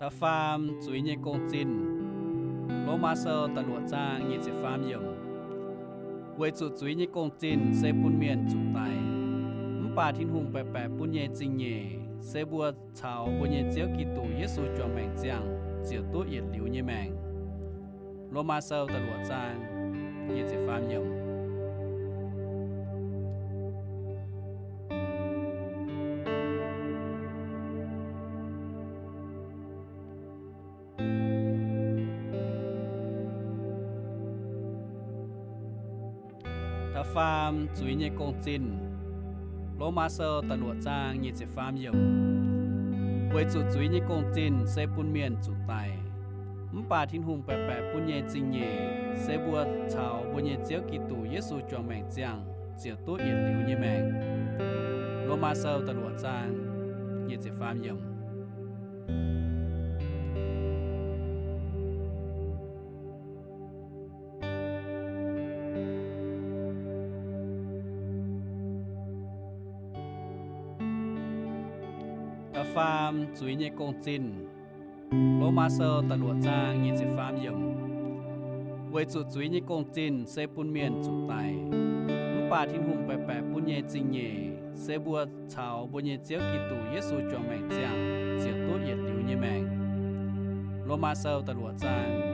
Da'faam, zuiz nyei gong-zinh. Lomaa Sou da'luoqc zaang nyic ziepc faam yiemc. Weic zuqc zuiz nyei gong-zinh se bun mienh zuqc daic, mv baac Tin-Hungh baeqc baeqc bun nyei zingh nyeic se mbuo caux mbuo nyei Ziouv Giduc Yesu juangc maengc ziangh ziouc duqv yietc liuz nyei maengc. Lomaa Sou da'luoqc zaang nyic ziepc faam yiemc. Da'faam, zuiz nyei gong-zinh. Lomaa Sou da'luoqc zaang nyic ziepc faam yiemc. Weic zuqc zuiz nyei gong-zinh se bun mienh zuqc daic, mv baac Tin-Hungh baeqc baeqc bun nyei zingh nyeic se mbuo caux mbuo nyei Ziouv Giduc Yesu juangc maengc ziangh ziouc duqv yietc liuz nyei maengc. Lomaa Sou da'luoqc zaang nyic ziepc faam yiemc. Da'faam, zuiz nyei gong-zinh. Lomaa Sou da'luoqc zaang nyic ziepc faam yiemc. Weic zuqc zuiz nyei gong-zinh se bun mienh zuqc daic, mv baac Tin-Hungh baeqc baeqc bun nyei zingh nyeic se mbuo caux mbuo nyei Ziouv Giduc Yesu juangc maengc ziangh ziouc duqv yietc liuz nyei maengc. Lomaa Sou da'luoqc zaang